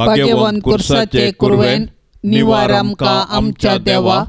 भाग्यवंत कुर्साचे कुरवेन निवार आमकां आमच्या देवा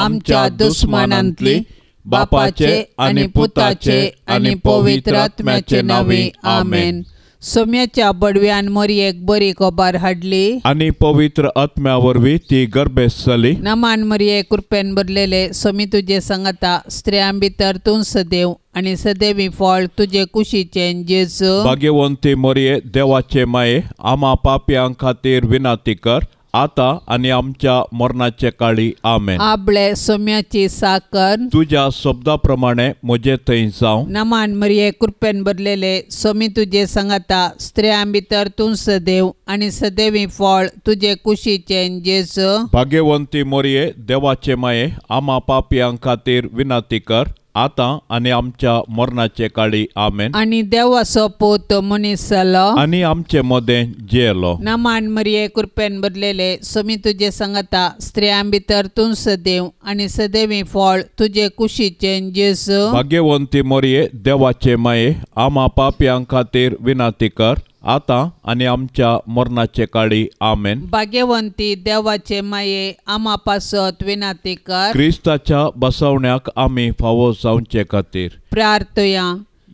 आमच्या दुस्मानांतली बापाचे आनी पुताचे आनी पवित्र आत्म्याचे नांवी आमेन. सोम्याच्या बडव्यान मरयेक बरी खबर हाडली आनी पवित्र आत्म्या वरवीं ती गर्भेस्त जाली. नमान मरये कृपेन भरलेले सोमी तुजे सांगता स्त्रियां भितर तूं सदैव आनी सदैवी फळ तुजे कुशीचें जेजू. भाग्यवंती मरये देवाचे माये आमा पापयां खातीर विनंती कर आता आनी आमच्या मरणाचे काळी आमेन. आपले सोम्याची साकर तुज्या शब्दा प्रमाणे म्हजे थंय जावं. नमान मरये कृपेन भरलेले सोमी तुजे सांगता स्त्रियां भितर तूं सदैव आनी सदैवी फळ तुजे कुशीचें जेजू. भाग्यवंती मरये देवाचे माये आमा पापयां खातीर विनंती कर आता आनी आमच्या मरणाचे काळी आमेन. आनी देवाचो पूत मनीस जालो आनी आमचे मदें जियेलो. नमान मरये कृपेन भरलेले सोमी तुजे सांगता स्त्रियां भितर तूं सदैव आनी सदैवी फळ तुजे कुशीचें जेजू. भाग्यवंती मरये देवाचे माये आमा पापयां खातीर विनंती कर आता आनी आमच्या मरणाचे काळी आमेन. भाग्यवंती देवाचे माये आमा पासत विनंती कर. क्रिस्ताच्या बसवण्याक आमी फावो जावचे खातीर प्रार्थया.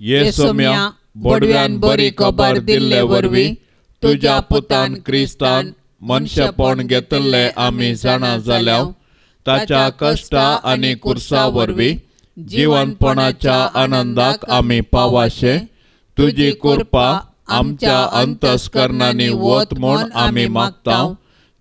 ये सोम्या बडव्यान बरी खबर दिल्ले वरवीं तुज्या पुतान क्रिस्तान मनशेपण घेतिल्लें आमी जाणा जाल्या ताच्या कश्टा आनी कुर्सा वरवीं जिवनपणाच्या आनंदाक आमी पावाशे तुजी कृपा आमच्या अंतस्करणांनी वत म्हूण आमी मागता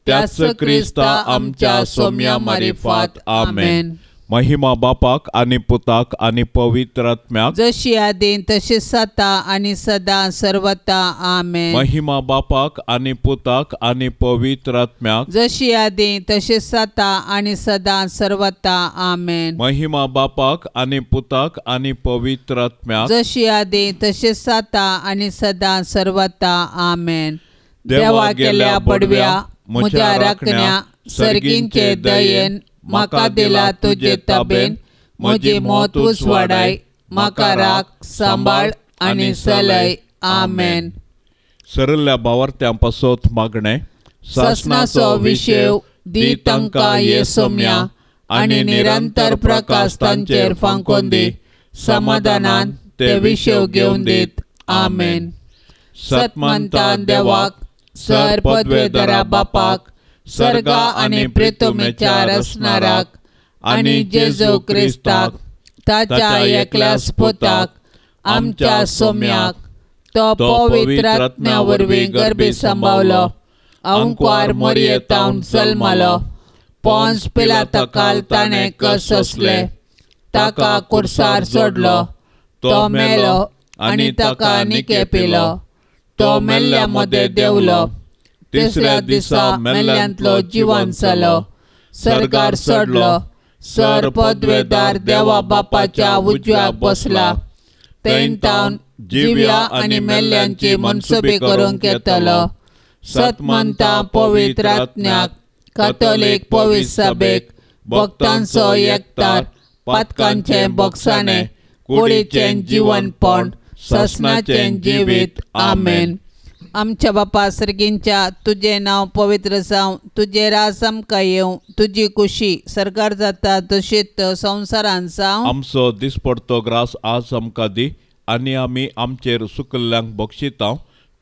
त्याच क्रिस्ता आमच्या सोम्या मारिफात आमेन. महिमा बापाक आनी पुताक आनी पवित्र आत्म्याक जशी आदीं तशी सता आनी सदां सर्वता आमेन. महिमा बापाक आनी पुताक आनी पवित्र आत्म्याक जशी आदीं तशी सता आनी सदां सर्वता आमेन. महिमा बापाक आनी पुताक आनी पवित्र आत्म्याक जशी आदीं तशी सता आनी सदां सर्वता आमेन. देवा गेल्या बडव्या म्हज्या राखण्या सर्गींचे दयेन म्हाका दिला तुजे ताबेन म्हजी मौत उजवाडाय म्हाका राख सांबाळ आनी सलय आमेन. सरल्या भावार्थ्यां पासत मागणें. सासणाचो विशेव दी तांकां ये सोम्या आनी निरंतर प्रकाश तांचेर फांकोन दी समाधानान ते विशेव घेवन दीत आमेन. सतमंता देवाक सर पदवेधरा बापाक सर्गा आनी प्रितुमेच्या रचणाराक आनी जेजू क्रिस्ताक ताच्या एकल्याच पुताक आमच्या सोम्याक तो पवित्र आत्म्या वरवीं गर्भी सांबावलो अंकुआर मरयेतावन जल्मलो पोंस पिलाता ताणें कस सोंसले ताका कुर्सार सोडलो तो मेलो आनी ताका निके पिलो तो मेल्ल्या मदें देंवलो तिसऱ्या दिसा मेल्ल्यांतलो जिवन जालो सर्गार चडलो सर पदवेदार देवा बापाच्या उजव्याक बसला थंय जिव्या आनी मेल्ल्यांची मनसुबी करूंक येतलो. सतमंता पवित्र आत्म्याक कातोलीक पवित्र सभेक भक्तांचो एकतार पातकांचें बोगसाणें कुडीचें जिवनपण सासणाचें जिवीत आमेन. आमच्या बापा सर्गींच्या तुजें नांव पवित्र जावं तुजें राज आमकां येवं तुजी कुशी सरकार जाता तशीच संवसारान जावं. आमचो दिसपडतो ग्रास आज आमकां दी आनी आमी आमचेर सुकल्ल्यांक बक्षिता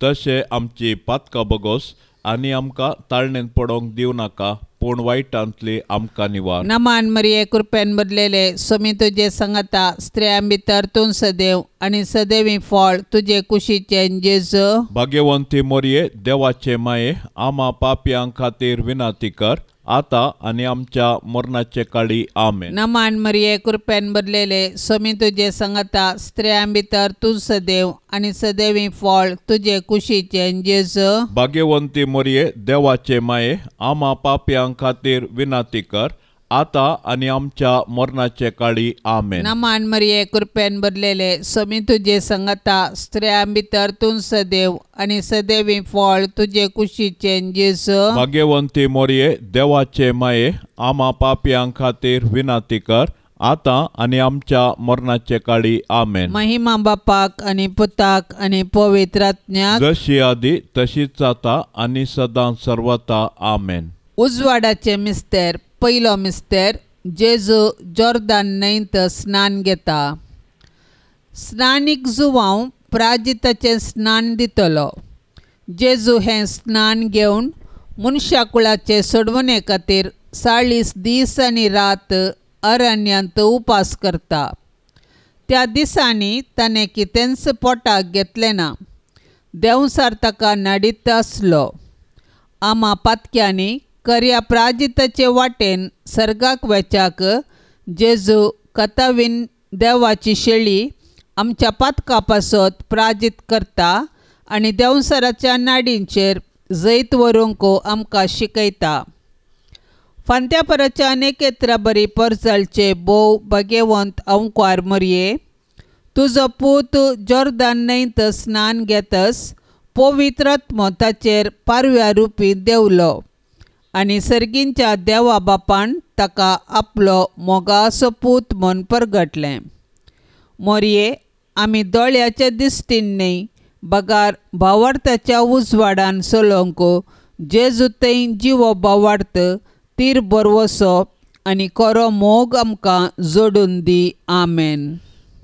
तशें आमची पातकां बगोस आनी आमकां ताळणेन पडोवंक दिवं नाका पूण वायटांतली आमकां निवार. नमान मरिये कृपेन भरलेले सोमी तुजे सांगता स्त्रियां भितर तूं सदैव आनी सदैवी फळ तुजे कुशीचें जेजू. भाग्यवंती मरिये देवाचे माये आमा पापयां खातीर विनंती कर आता आनी आमच्या मरणाचे काळी आमेन. नमान मरिये कृपेन भरलेले सोमी तुजे सांगता स्त्रियां भितर तूं सदैव आनी सदैवी फळ तुजे कुशीचें जेजू. भाग्यवंती मरिये देवाचे माये आमा पापयां खातीर विनंती कर आता आनी आमच्या मरणाचे काळी आमेन. नमान मरिये कृपेन भरलेले सोमी तुजे सांगता स्त्रियां भितर तूं सदैव आनी सदैवी फळ तुजे कुशीचें जेजू. भाग्यवंती मरिये देवाचे माये आमा पापयां खातीर विनंती कर आतां आनी आमच्या मरणाचे काळी. आमेन. महिमा बापाक आनी पुताक आनी पवित्र आत्म्याक, जशी आदी तशीच आतां आनी सदां सर्वता. आमेन. उजवाडाचे मिस्तेर. पयलो मिस्तेर, जेजू जॉर्दान न्हंयत स्नान घेता. स्नानीक जुवांव प्राजिताचें स्नान दितलो. जेजू हें स्नान घेवन मनशाकुळाचे सोडवणे खातीर 40 दीस आनी रात अरण्यांत उपास करता. त्या दिसांनी ताणें कितेंच पोटाक घेतलें ना. देंवसार ताका नाडीत आसलो. आमा पातक्यांनी कर्या प्राजिताचे वाटेन सर्गाक वेच्याक जेजू कथावीन देवाची शेळी आमच्या पातका पासत प्राजीत करता आनी देंवसाराच्या नाडींचेर जैत व्हरूंक आमकां शिकयता. फांत्यापराच्या अनेकेत्रा बरी परजळचे भोव भगेवंत अंकवार मरये, तुजो पूत जॉर्दान न्हंयत स्नान घेतस पवित्र आत्मो ताचेर पारव्या रुपी देंवलो आनी सर्गींच्या देवा बापान ताका आपलो मोगाचो पूत म्हूण परगटलें. मोरये, आमी दोळ्याचे दिश्टीन न्हय बगार भावार्थाच्या उजवाडान चलोवंक जेजू थंय जिवो भावार्थ तीर बरवसो आनी कोरो मोग आमकां जोडून दी. आमेन.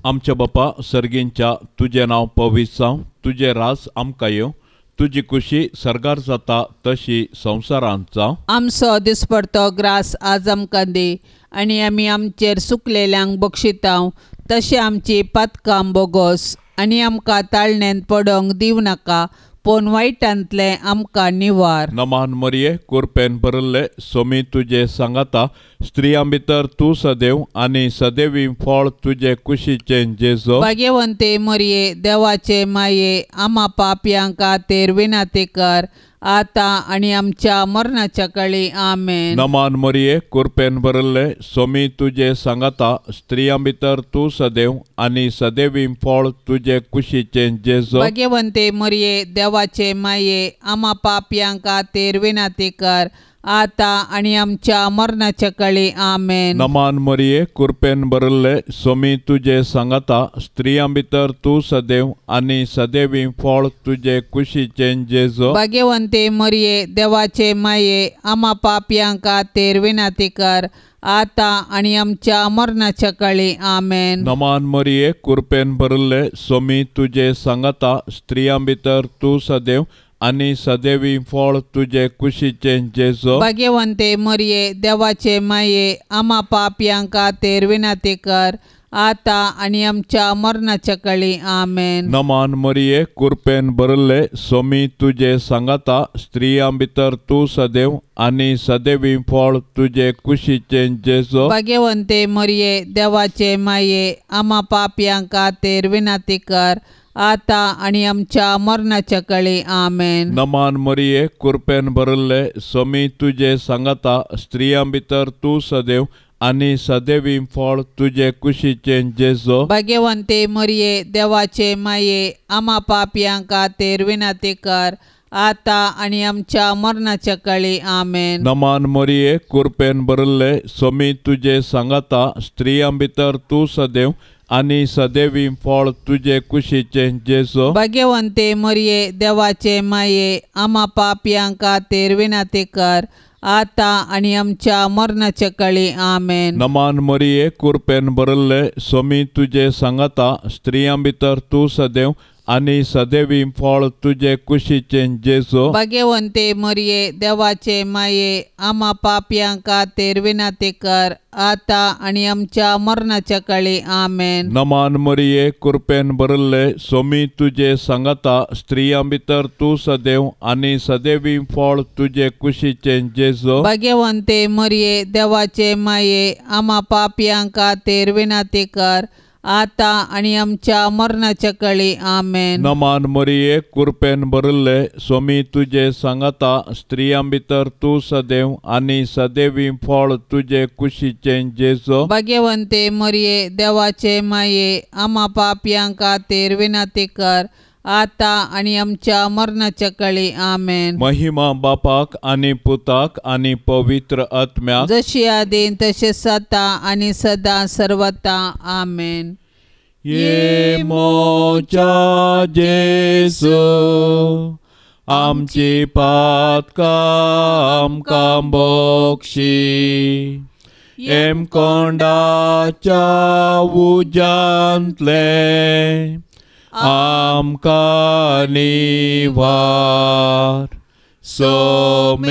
आमच्या बापा सर्गींच्या, तुजें नांव पवित्र जावं, तुजें राज आमकां येवं, तुजी खुशी सर्गार जाता तशी संवसारांत जावं. आमचो दिसपडतो ग्रास आज आमकां दी आनी आमी आमचेर सुकलेल्यांक बक्षितांव तशें आमची पातकां बोगोस आनी आमकां ताळण्यांत पडोंक दिवं नाका, पूण वायटांतलें आमकां निवार. नमान मरये, कुरपेन भरिल्ले सोमी तुजे सांगाता, स्त्रियां भितर तूं सदैव आनी सदैवी फळ तुजे कुशीचें जेजो. भाग्यवंते मरये, देवाचे माये, आमा पापयां खातीर विनंती कर आतां आनी आमच्या मरणाच्या काळी. आमेन. नमान मरये, कुरपेन भरिल्ले सोमी तुजे सांगाता, स्त्रियां भितर तूं सदैव आनी सदैवी फळ तुजे कुशीचें जेजो. भाग्यवंते मरये, देवाचे माये, आमा पापयां खातीर विनंती कर आतां आनी आमच्या मरणाच्या काळी. आमेन. नमान मरये, कुरपेन भरिल्ले सोमी तुजे सांगाता, स्त्रियां भितर तूं सदैव आनी सदैवी फळ तुजे कुशीचें जेजो. भाग्यवंते मरये, देवाचे माये, आमा पापयां खातीर विनंती कर आतां आनी आमच्या मरणाच्या काळी. आमेन. नमान मरये, कुरपेन भरिल्ले सोमी तुजे सांगाता, स्त्रियां भितर तूं सदैव आनी सदैवी फळ तुजे कुशीचें जेजो. भाग्यवंते मरये, देवाचे माये, आमा पापयां खातीर विनंती कर आतां आनी आमच्या मरणाच्या काळी. आमेन. नमान मरये, कुरपेन भरिल्ले सोमी तुजे सांगाता, स्त्रियां भितर तूं सदैव आनी सदैवी फळ तुजे कुशीचें जेजो. भाग्यवंते मरये, देवाचे माये, आमा पापयां खातीर विनंती कर आतां आनी आमच्या मरणाच्या काळी. आमेन. नमान मरये, कुरपेन भरिल्ले सोमी तुजे सांगाता, स्त्रियां भितर तूं सदैव आनी सदैवी फळ तुजे कुशीचें जेजो. भाग्यवंते मरये, देवाचे माये, आमा पापयां खातीर विनंती कर आतां आनी आमच्या मरणाच्या काळी. आमेन. नमान मरये, कुरपेन भरिल्ले सोमी तुजे सांगाता, स्त्रियां भितर तूं सदैव आनी सदैवी फळ तुजे कुशीचें जेजो. भाग्यवंते मरये, देवाचे माये, आमा पापयां खातीर विनंती कर आतां आनी आमच्या मरणाच्या काळी. आमेन. नमान मरये, कुरपेन भरिल्ले सोमी तुजे सांगाता, स्त्रियां भितर तूं सदैव आनी सदैवी फळ तुजे कुशीचें जेजो. भाग्यवंते मरये, देवाचे माये, आमा पापयां खातीर विनंती कर आतां आनी आमच्या मरणाच्या काळी. आमेन. नमान मरये, कुरपेन भरिल्ले सोमी तुजे सांगाता, स्त्रियां भितर तूं सदैव आनी सदैवी फळ तुजे कुशीचें जेजो. भाग्यवंते मरये, देवाचे माये, आमा पापयां खातीर विनंती कर आतां आनी आमच्या मरणाच्या काळी. आमेन. नमान मरये, कुरपेन भरिल्ले सोमी तुजे सांगाता, स्त्रियां भितर तूं सदैव आनी सदैवी फळ तुजे कुशीचें जेजो. भाग्यवंते मरये, देवाचे माये, आमा पापयां खातीर विनंती कर आता आनी आमच्या मरणाच्या काळी. आमेन. महिमा बापाक आनी पुताक आनी पवित्र आत्म्याक, जशी आदीन तशें आतां आनी सदां सर्वता. आमेन. ये मोच्या जेजू आमची पातकां आमकां बक्षी, हेमकोंडाच्या उज्यांतलें आमकां निवार. सोमेस्तात्म्या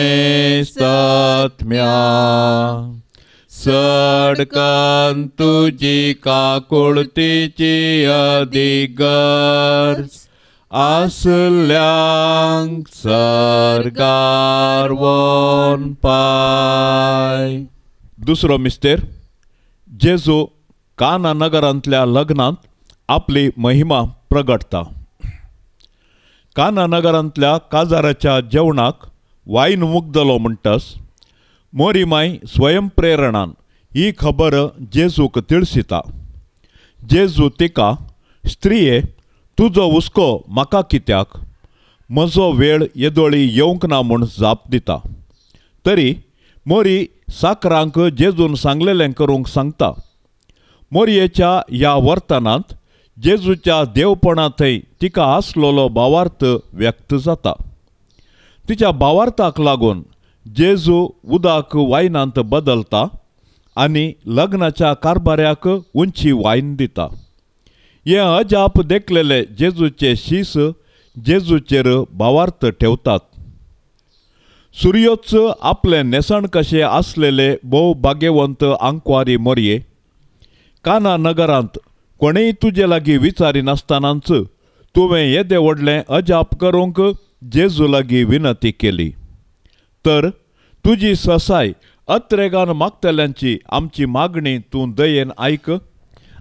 सडकन तुजी काकुळतीची अधिगर्ज आसल्यांक सर्गार वोन पाय. दुसरो मिस्तेर, जेजू काना नगरांतल्या लग्नांत आपली महिमा प्रगटता. काना नगरांतल्या काजाराच्या जेवणाक वायन मुगदलो म्हणटस मोरीमाय स्वयंप्रेरणान ही खबर जेजूक तिळसिता. जेजू तिका, स्त्रिये तुजो हुस्को म्हाका कित्याक, म्हजो वेळ येदोळी येवंक ना म्हूण जाप दिता. तरी मोरी साकरांक जेजून सांगलेलें करूंक सांगता. मोरयेच्या ह्या वर्तनांत जेजूच्या देवपणा थंय तिका आसलेलो भावार्थ व्यक्त जाता. तिच्या भावार्थाक लागून जेजू उदक वायनांत बदलता आनी लग्नाच्या कारभाऱ्याक उंची वायन दिता. हें अजाप देखलेले जेजूचे शीस जेजूचेर भावार्थ ठेवतात. सुर्योच आपलें न्हेसण कशें आसलेले भोव भाग्यवंत आंकवारी मोरये, काना नगरांत कोणेय तुजे लागीं विचारिनासतनाच तुवें येदें व्हडलें अजाप करूंक जेजू लागीं विनंती केली. तर तुजी ससाय अत्रेगान मागतल्यांची आमची मागणी तूं दयेन आयक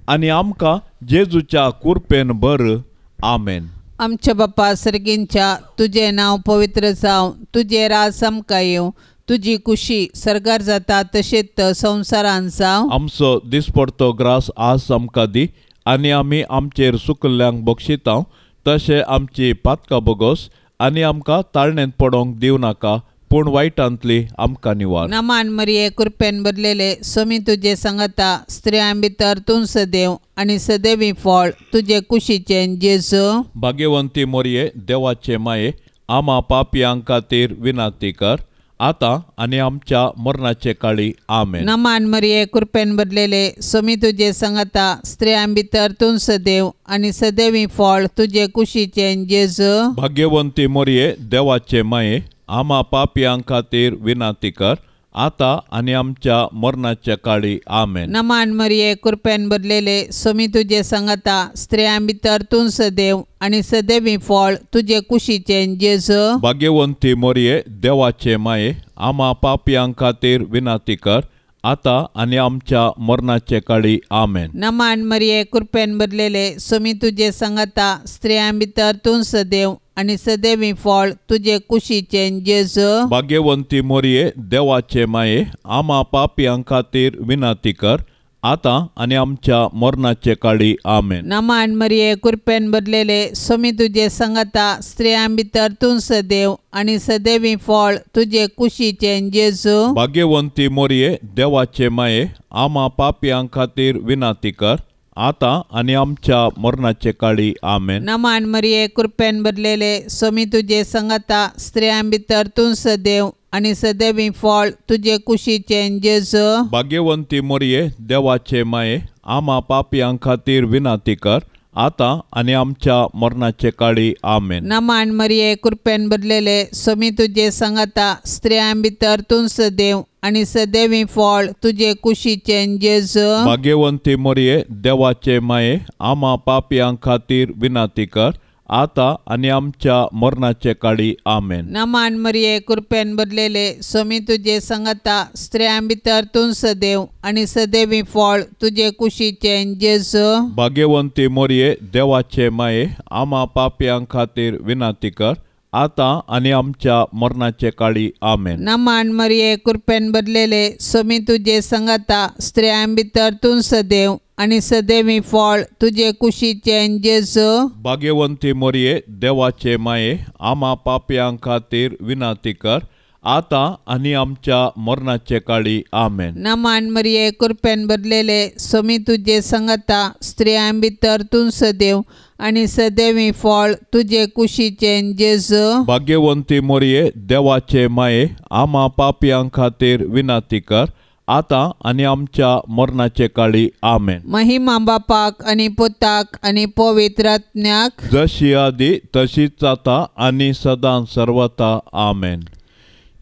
आनी आमकां जेजूच्या कुरपेन भर. आमेन. आमच्या बापा सर्गींच्या, तुजें नांव पवित्र जावं, तुजें राज आमकां येवं, तुजी कुशी सर्गार जाता तशेंच संवसारान जावं. आमचो दिसपडतो ग्रास आज आमकां दी आनी आमी आमचेर सुकल्ल्यांक बक्षिता तशें आमची पातकां बोगोस आनी आमकां ताळणेंत पडोवंक दिवं नाका, पूण वायटांतली आमकां निवार. नमान मरिये कृपेन भरलेले, स्वामी तुजे सांगता, स्त्रियां भितर तूं सदैव आनी सदैवी फळ तुजे कुशीचें जेजू. भाग्यवंती मोरये देवाचे माये, आमा पापयां खातीर विनंती कर आतां आनी आमच्या मरणाचे काळी. आमेन. नमान मरिये कृपेन भरलेले, स्वामी तुजे सांगता, स्त्रियां भितर तूं सदैव आनी सदैवी फळ तुजे कुशीचें जेजू. भाग्यवंती मोरये देवाचे माये, आमा पापयां खातीर विनंती कर आतां आनी आमच्या मरणाच्या काळी. आमेन. नमान मरिये कृपेन भरलेले, स्वामी तुजे सांगता, स्त्रियां भितर तूं सदैव आनी सदैवी फळ तुजे कुशीचें जेजू. भाग्यवंती मोरये देवाचे माये, आमा पापयां खातीर विनंती कर आतां आनी आमच्या मरणाचे काळी. आमेन. नमान मरिये कृपेन भरलेले, स्वामी तुजे सांगता, स्त्रियां भितर तूं सदैव आनी सदैवी फळ तुजे कुशीचें जेजू. भाग्यवंती मोरये देवाचे माये, आमा पापयां खातीर विनंती कर आतां आनी आमच्या मरणाचे काळी. आमेन. नमान मरिये कृपेन भरलेले, स्वामी तुजे सांगता, स्त्रियां भितर तूं सदैव आनी सदैवी फळ तुजे कुशीचें जेजू. भाग्यवंती मोरये देवाचे माये, आमा पापयां खातीर विनंती कर आतां आनी आमच्या मरणाचे काळी. आमेन. नमान मरिये कृपेन भरलेले, स्वामी तुजे सांगता, स्त्रियां भितर तूं सदैव आनी सदैवी फळ तुजे कुशीचें जेजू. भाग्यवंती मोरये देवाचे माये, आमा पापयां खातीर विनंती कर आतां आनी आमच्या मरणाचे काळी. आमेन. नमान मरिये कृपेन भरलेले, स्वामी तुजे सांगता, स्त्रियां भितर तूं सदैव आनी सदैवी फळ तुजे कुशीचें जेजू. भाग्यवंती मोरये देवाचे माये, आमा पापयां खातीर विनंती कर आतां आनी आमच्या मरणाचे काळी. आमेन. नमान मरिये कृपेन भरलेले, स्वामी तुजे सांगता, स्त्रियां भितर तूं सदैव आनी सदैवी फळ तुजे कुशीचें जेजू. भाग्यवंती मोरये देवाचे माये, आमा पापयां खातीर विनंती कर आतां आनी आमच्या मरणाचे काळी. आमेन. नमान मरिये कृपेन भरलेले, स्वामी तुजे सांगता, स्त्रियां भितर तूं सदैव आनी सदैवी फळ तुजे कुशीचें जेजू. भाग्यवंती मोरये देवाचे माये आमा पापयां खातीर विनंती कर आतां आनी आमच्या मरणाचे काळी. आमेन. नमान मरिये कृपेन भरलेले स्वामी तुजे संगता स्त्रियां भितर तूं सदैव आनी सदैवी फळ तुजे कुशीचें जेजू. भाग्यवंती मोरये देवाचे माये आमा पापयां खातीर विनंती कर आतां आनी आमच्या मरणाचे काळी. आमेन. महिमा बापाक आनी पुताक आनी पवित्र आत्म्याक जशी आदी तशीच आतां आनी सदां सर्वता. आमेन.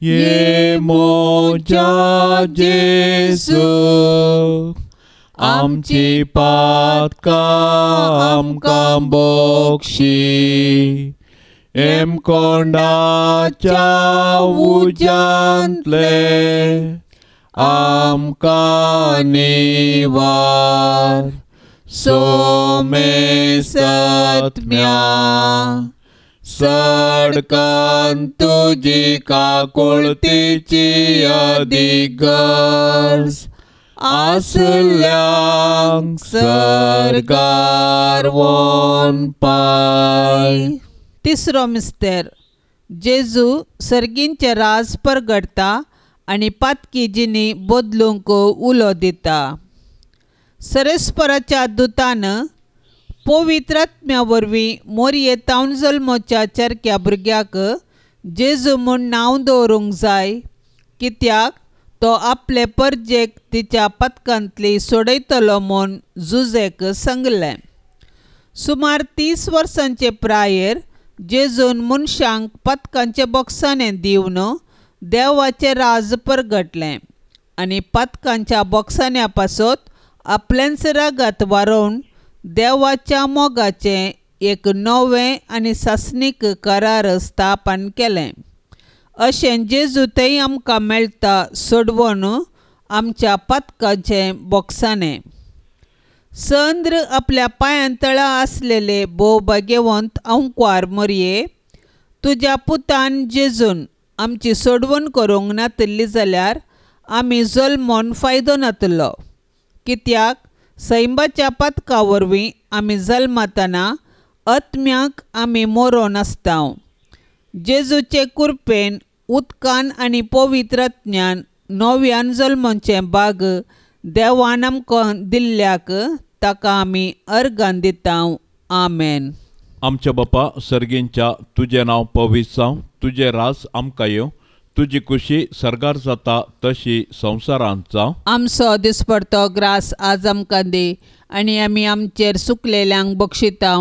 ये मोजा जेजू आमची पातकां आमकां बक्षी एमकोंडाच्या उज्यांतले आमकां निवार सोमे सत्म्या सडकन तुजी काकुळतीची अधिगर्ज आसल्यांक सरकार वोन पाय. तिसरो मिस्तेर जेजू सर्गींचे राज परगडता आनी पातकी जिनी बदलूंक उलो दिता. सरेस्पराच्या दुतान पवित्र आत्म्या वरवीं मोरये तावन जल्मोच्या चरक्या भुरग्याक जेजू म्हूण नांव दवरूंक जाय कित्याक तो आपले परजेक तिच्या पतकांतली सोडयतलो म्हूण जुजेक सांगलें. सुमार 30 वर्सांचे प्रायेर जेजून मनशांक पतकांचे बोक्साणें दिवन देवाचें राज परगटलें आनी पतकांच्या बोक्साण्या पासत आपलेंच रागात वारोवन देवाच्या मोगाचें एक नवें आनी सासणीक करार स्थापन केलें. अशें जेजू थंय आमकां मेळटा सोडवून आमच्या पतकाचें बोक्साणें. संद्र आपल्या पांयां तळा आसलेले भोव भाग्यवंत अंकवार मोरये तुज्या पुतान जेजून आमची सोडवण करूंक नातिल्ली जाल्यार आमी जल्मोन फायदो नातिल्लो कित्याक सैंबाच्या पतका वरवीं आमी जल्मतना आत्म्याक आमी मोरोन आसता. जेजूचे कुरपेन उदकान आनी पवित्र आत्म्यान नव्यान जल्मचें बाग देवान आमकां दिल्ल्याक ताका आमी अर्गान दिता. आमेन. आमच्या बापा सर्गींच्या तुजें नांव पवित्र जावं, तुजें राज आमकां येवं, तुजी खुशी सर्गार जाता तशी संवसारांत जावं. आमचो दिसपडतो ग्रास आज आमकां दी आनी आमी आमचेर सुकलेल्यांक बक्षिता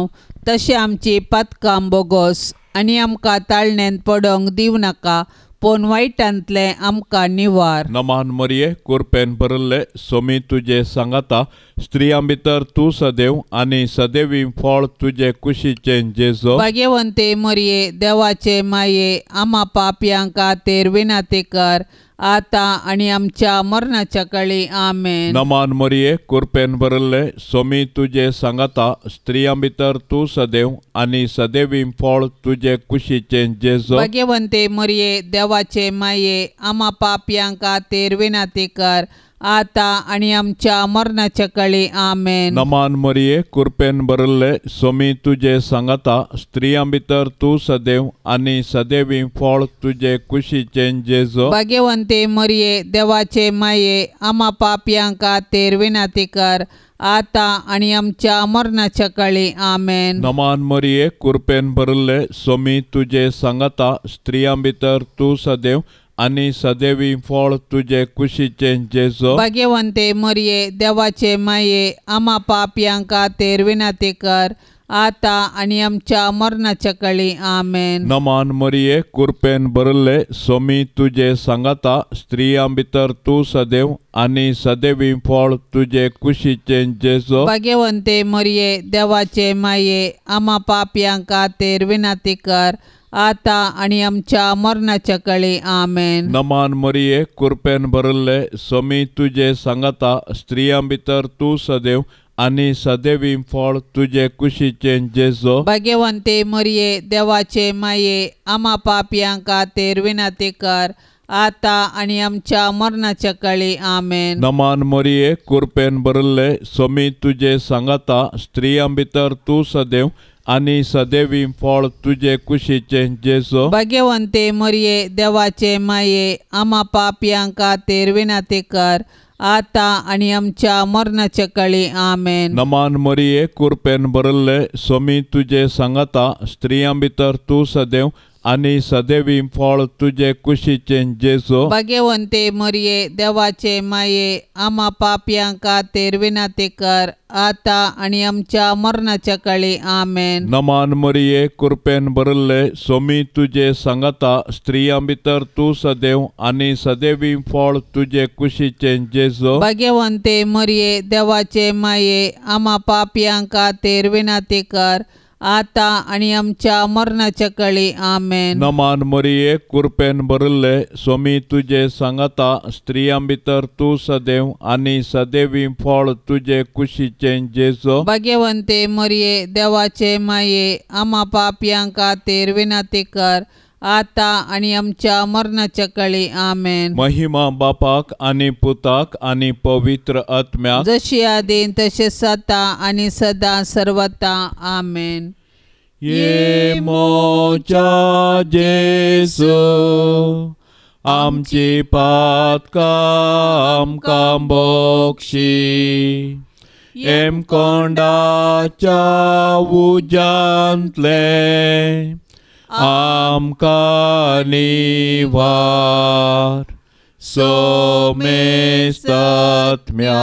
तशें आमची पातकां बोगोस आनी आमकां ताळण्यांत पडोंक दिवं नाका पूण वायटांतलें आमकां निवार. नमान मरिये कुरपेन भरिल्ले सोमी तुजे सांगाता स्त्रियां भितर तूं सदैव आनी सदैवी फळ तुजे कुशीचें जेजू. भाग्यवंते मरिये देवाचे माये आमा पापयां खातीर विनंती कर आतां आनी आमच्या मरणाच्या काळी. आमेन. नमान मरिये कुरपेन भरिल्ले सोमी तुजे सांगाता स्त्रियां भितर तूं सदैव आनी सदैवी फळ तुजे कुशीचें जेजू. भाग्यवंते मरिये देवाचे माये आमा पापयां खातीर विनंती कर आतां आनी आमच्या मरणाच्या काळी. आमेन. नमान मरिये कुरपेन भरिल्ले सोमी तुजे सांगाता स्त्रियां भितर तूं सदैव आनी सदैवी फळ तुजे कुशीचें जेजू. भाग्यवंते मरिये देवाचे माये आमा पापयां खातीर विनंती कर आतां आनी आमच्या मरणाच्या काळी. आमेन. नमान मरिये कुरपेन भरिल्ले सोमी तुजे सांगाता स्त्रियां भितर तूं सदैव आनी सदैवी फळ तुजे कुशीचें जेजू. भाग्यवंते मरिये देवाचे माये आमा पापयां खातीर विनंती कर आतां आनी आमच्या मरणाच्या काळी. आमेन. नमान मरिये कुरपेन भरिल्ले सोमी तुजे सांगाता स्त्रियां भितर तूं सदैव आनी सदैवी फळ तुजे कुशीचें जेजू. भाग्यवंते मरिये देवाचे माये आमा पापयां खातीर विनंती कर आतां आनी आमच्या मरणाच्या काळी. आमेन. नमान मरिये कुरपेन भरिल्ले सोमी तुजे सांगाता स्त्रियां भितर तूं सदैव आनी सदैवी फळ तुजे कुशीचें जेजू. भाग्यवंते मरिये देवाचे माये आमा पापयां खातीर विनंती कर आता आनी आमच्या मरणाच्या काळी. आमेन. नमान मरिये, कुरपेन भरिल्ले, सोमी तुजे सांगाता, स्त्रियां भितर तूं सदैव आनी सदैवी फळ तुजे कुशीचें जेजू. भाग्यवंते मरिये, देवाचे माये, आमा पापयां खातीर विनंती कर, आता आनी आमच्या मरणाच्या काळी. आमेन. नमान मरिये, कुरपेन भरिल्ले, सोमी तुजे सांगाता, स्त्रियां भितर तूं सदैव आनी सदैवी फळ तुजे कुशीचें जेजू. भाग्यवंते मरिये, देवाचे माये, आमा पापयां खातीर विनंती कर, आता आनी आमच्या मरणाच्या काळी. आमेन. नमान मरिये, कुरपेन भरिल्ले, सोमी तुजे सांगाता, स्त्रियां भितर तूं सदैव आनी सदैवी फळ तुजे कुशीचें जेजू. भाग्यवंते मरिये, देवाचे माये, आमा पापयां खातीर विनंती कर, आता आनी आमच्या मरणाच्या काळी. आमेन. नमान मरिये, कुरपेन भरिल्ले, सोमी तुजे सांगाता, स्त्रियां भितर तूं सदैव आनी सदैवी फळ तुजे कुशीचें जेजू. भाग्यवंते मरिये, देवाचे माये, आमा पापयां खातीर विनंती कर, आता आनी आमच्या मरणाच्या काळी. आमेन. महिमा बापाक आनी पुताक आनी पवित्र आत्म्याक, जशी आदीं तशें सता आनी सदां सर्वता. आमेन. ये मोच्या जेजू, आमची पातकां आमकां बक्षी, हेमकोंडाच्या उज्यांतलें आमकां निवार, सोमेस्तात्म्या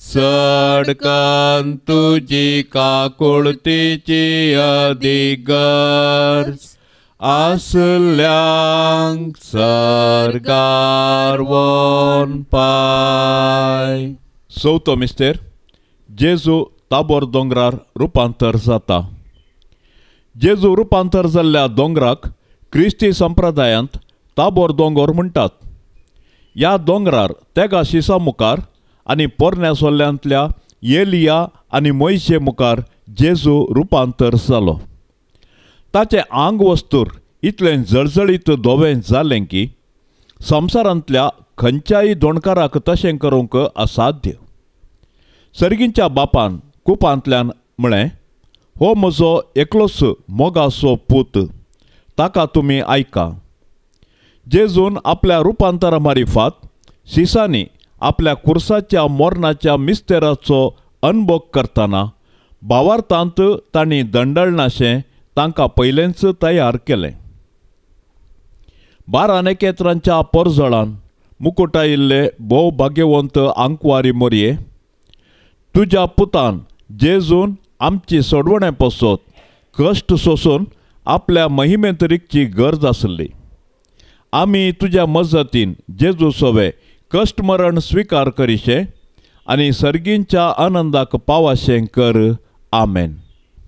सडकन तुजी काकुळतीची अधिगर्ज आसल्यांक सर्गार वोन पाय. चवथो मिस्तेर, जेजू ताबोर दोंगरार रुपांतर जाता. जेजू रुपांतर जाल्ल्या दोंगराक क्रिस्ती संप्रदायांत ताबोर दोंगर म्हणटात. ह्या दोंगरार तेगा शिसा मुखार आनी पोरण्या सोल्ल्यांतल्या एलिया आनी मोयशे मुखार जेजू रुपांतर जालो. ताचें आंग वस्तूर इतलें जळजळीत धवें जालें की संवसारांतल्या खंयच्याय दोणकाराक तशें करूंक असाध्य. सर्गींच्या बापान कुपांतल्यान म्हळें, हो म्हजो एकलोच मोगाचो पूत, ताका तुमी आयका. जेजून आपल्या रुपांतरा मारिफात शिसांनी आपल्या कुर्साच्या मोरणाच्या मिस्तेराचो अनभोग करतना भावार्थांत तांणी दंडळनाशें तांकां पयलेंच तयार केलें. 12 नखेत्रांच्या परजळान मुकुटायिल्ले भोव भाग्यवंत आंकवारी मोरये, तुज्या पुतान जेजून आमची सोडवणे पसत कश्ट सोसून आपल्या महिमेंत रिगची गरज आसली. आमी तुज्या मजतीन जेजू सोवे कश्ट मरण स्विकार करिशें आनी सर्गींच्या आनंदाक पावाशें कर. आमेन.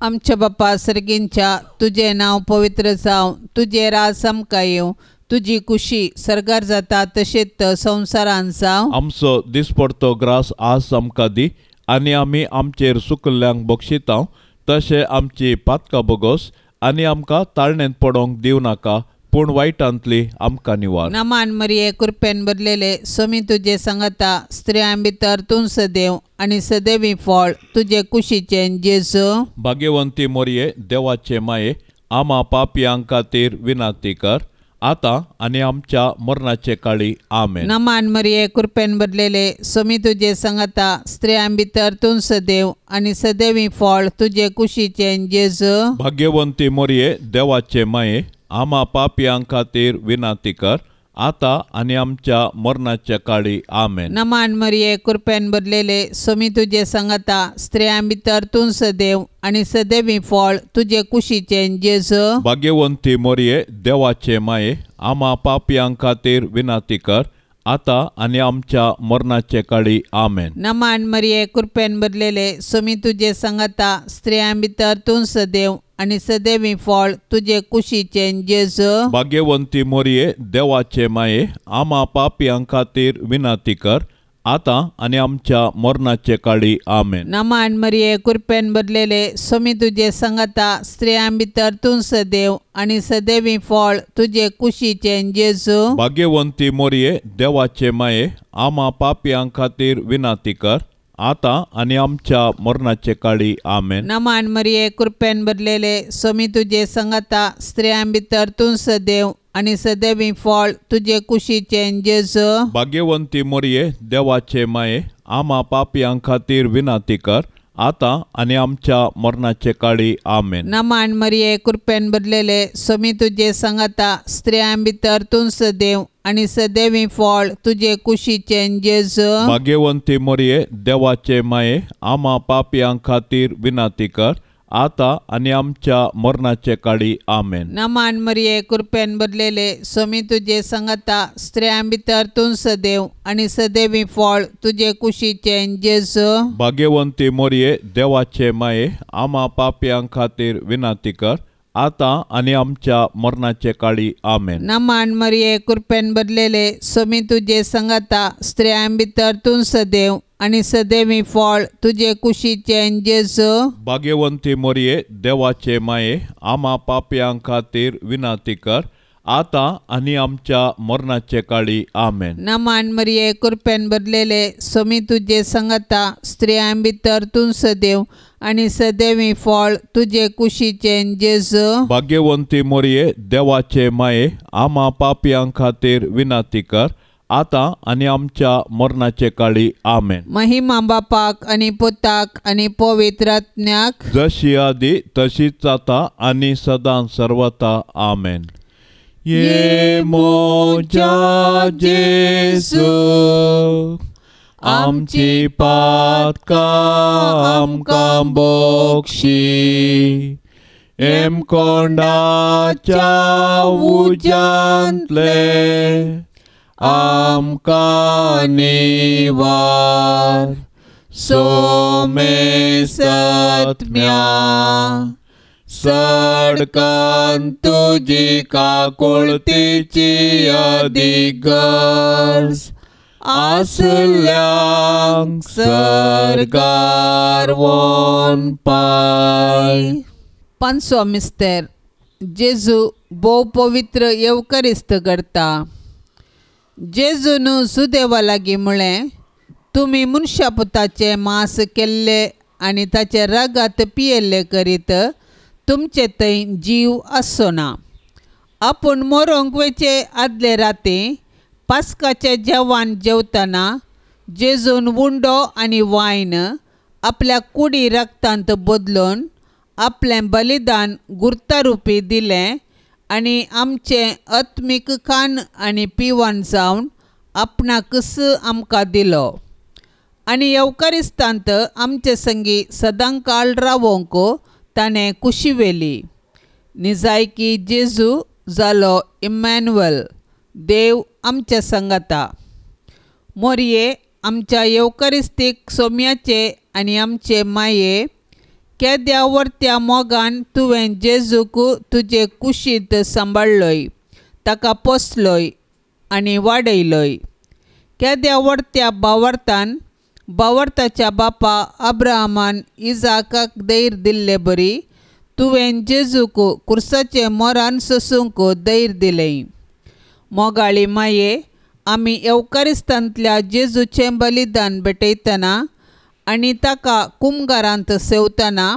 आमच्या बापा सर्गींच्या, तुजें नांव पवित्र जावं, तुजें राज आमकां येवं, तुजी कुशी सर्गार जाता तशेंच संवसारान जावं. आमचो दिसपडतो ग्रास आज आमकां दी, आनी आमी आमचेर सुकल्ल्यांक बक्षितांव तशें आमची पातकां बोगोस, आनी आमकां ताळणेंत पडोवंक दिवं नाका, पूण वायटांतली आमकां निवार. नमान मरिये, कृपेन भरलेले, सोमी तुजे सांगाता, स्त्रियां भितर तूं सदैव आनी सदैवी फळ तुजे कुशीचें जेजू. भाग्यवंती मोरये, देवाचे माये, आमा पापयां खातीर विनंती कर, आतां आनी आमच्या मरणाचे काळी. आमेन. नमान मरिये, कृपेन भरलेले, सोमी तुजे सांगाता, स्त्रियां भितर तूं सदैव आनी सदैवी फळ तुजे कुशीचें जेजू. भाग्यवंती मोरये, देवाचे माये, आमा पापयां खातीर विनंती कर, आतां आनी आमच्या मरणाच्या काळी. आमेन. नमान मरिये, कृपेन भरलेले, सोमी तुजे सांगाता, स्त्रियां भितर तूं सदैव आनी सदैवी फळ तुजे कुशीचें जेजू. भाग्यवंती मोरये, देवाचे माये, आमा पापयां खातीर विनंती कर, आतां आनी आमच्या मरणाचे काळी. आमेन. नमान मरिये, कृपेन भरलेले, सोमी तुजे सांगाता, स्त्रियां भितर तूं सदैव आनी सदैवी फळ तुजे कुशीचें जेजू. भाग्यवंती मोरये, देवाचे माये, आमा पापयां खातीर विनंती कर, आतां आनी आमच्या मरणाचे काळी. आमेन. नमान मरिये, कृपेन भरलेले, स्वामी तुजे संगता, स्त्रियां भितर तूं सदैव आनी सदैवी फळ तुजे कुशीचें जेजू. भाग्यवंती मोरये, देवाचे माये, आमा पापयां खातीर विनंती कर, आतां आनी आमच्या मरणाचे काळी. आमेन. नमान मरिये, कृपेन भरलेले, स्वामी तुजे संगता, स्त्रियां भितर तूं सदैव आनी सदैवी फळ तुजे कुशीचें जेजू. भाग्यवंती मोरये, देवाचे माये, आमा पापयां खातीर विनंती कर, आतां आनी आमच्या मरणाचे काळी. आमेन. नमान मरिये, कृपेन भरलेले, स्वामी तुजे संगता, स्त्रियां भितर तूं सदैव आनी सदैवी फळ तुजे कुशीचें जेजू. भाग्यवंती मोरये, देवाचे माये, आमा पापयां खातीर विनंती कर, आतां आनी आमच्या मरणाचे काळी. आमेन. नमान मरिये, कृपेन भरलेले, स्वामी तुजे संगता, स्त्रियां भितर तूं सदैव आनी सदैवी फळ तुजे कुशीचें जेजू. भाग्यवंती मोरये, देवाचे माये, आमा पापयां खातीर विनंती कर, आतां आनी आमच्या मरणाचे काळी. आमेन. नमान मरिये, कृपेन भरलेले, स्वामी तुजे संगता, स्त्रियां भितर तूं सदैव आनी सदैवी फळ तुजे कुशीचें जेजू. भाग्यवंती मोरये, देवाचे माये, आमा पापयां खातीर विनंती कर, आतां आनी आमच्या मरणाचे काळी. आमेन. नमान मरिये, कृपेन भरलेले, स्वामी तुजे संगता, स्त्रियां भितर तूं सदैव आनी सदैवी फळ तुजे कुशीचें जेजू. भाग्यवंती मोरये, देवाचे माये, आमा पापयां खातीर विनंती कर, आतां आनी आमच्या मरणाचे काळी. आमेन. महिमा बापाक आनी पुताक आनी पवित्र आत्म्याक, जशी आदी तशीच आतां आनी सदां सर्वता. आमेन. ये मोजा जेजू, आमची पातकां आमकां बक्षी, एमकोंडाच्या उज्यांतले आमकां निवार, सोमेसत्म्या सडकन तुजी काकुळतीची अधिगर्ज आसल्यांक सर्गार वोन पाय. पांचवो मिस्तेर. जेजू भोव पवित्र येवकरिस्त करता. जेजून सुदेवा लागीं म्हळें, तुमी मनशा पुताचें मांस केल्लें आनी ताचें रगात पियेल्लें करीत तुमचे थंय जीव आसचो ना. आपूण मरोंक वयचे आदले राती पास्काचें जेवण जेवतना जेजून उंडो आनी वायन आपल्या कुडी रक्तांत बदलून आपलें बलिदान गुर्तारुपी दिलें आनी आमचें आत्मीक खाण आनी पिवण जावन आपणाकच आमकां दिलो आनी येवकारिस्तांत आमचे संगी सदांकाळ रावोंक ताणें कुशी व्हेली. निजायकी जेजू जालो इमॅन्युअल, देव आमच्या संगता. मोरये आमच्या येवकारिस्तीक सोम्याचे आनी आमचे माये, केद्या वर्त्या मोगान तुवें जेजूक तुजे कुशींत सांबाळ्ळोय, ताका पोसलोय आनी वाडयलोय. केद्या वर्त्या बावर्तान बावर्ताच्या बापा अब्राहमान इजाकाक धैर्य दिल्ले बरी तुवें जेजूक कुर्साचें मोरान सोसूंक धैर्य दिलें. मोगाळी माये, आमी येवकारिस्तांतल्या जेजूचें बलिदान भेटयतना आनी ताका कुमगारांत सेवतना